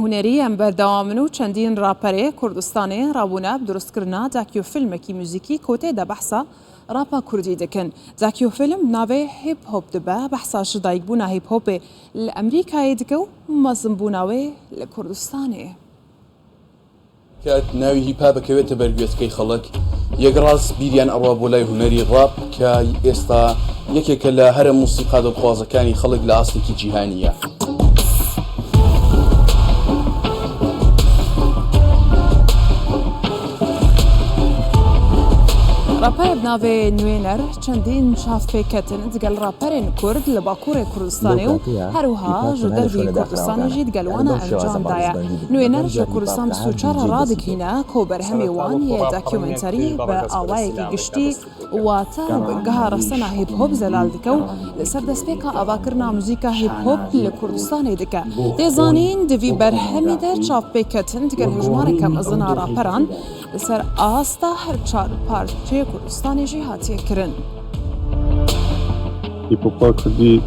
hunerî em berdewam in û çendîn raperê Kurdistanê rabûne bi dirustkirina dakyofîlmekî muzîkî ku tê de behsa rapa kurdî dikin. Dakyofîlm bi navê Hip Hop dibe, behsa ji dayikbûna hip hopê li Emrîkayê dike û mezinbûna wê li Kurdistanê. کات ناوی هیپ هاپ ئەکەوێتە بەر گوێچکەی خەڵک، یەک ڕاست بیریان ئەڕوا بۆ لای هونەری ڕاپ کە ئێستا یەکێکە لە هەرە موسیقا دڵخوازەکانی خەڵک لە ئاستێکی جیهانییە. ڕاپەرێ bi navê Nwêner çendîn çavpêketin digel raperên Kurd li Bakurê Kurdistanê لەو û کاتەیا herwiha هیپ هاپ ji تەنها لە dervî شوێنە Kurdistanê داخراوەکانە jî digel یانی wana بەم شێوازە encam daye. بەڕیزبەندی ببن Nwêner مەگەر ji جار هیپ هاپ Kurdistan کە 24 هەر re دیجەی دەستی پێ radigihîne کرد. ku berhemê سەرەتا wan وەکو yê ڕاپەڕینێک documentary دژ بە bi ڕەگەزپەرستی awayekî لە ئەمریکا giştî دەستی پێ کرد. wate û bingeha گەڕانەوەی resena hip hop شۆڕشی zelal dike û گەڕانەوەی li ser تیۆری destpêka avakirina گەڕانەوەی muzîka hip hop li شانازی خۆی Kurdistanê dike. بۆ Tê خۆی zanîn di vî بۆ berhemî de کۆمەڵگاکەی çavpêketin و digel hejmareke گۆڕینی ئەو mezin a دۆخەی کە raperan تێدا دەژی. li ser asta her çar parçeyê Kurdistanê jî hatiye kirin. Hip hopa Kurdî.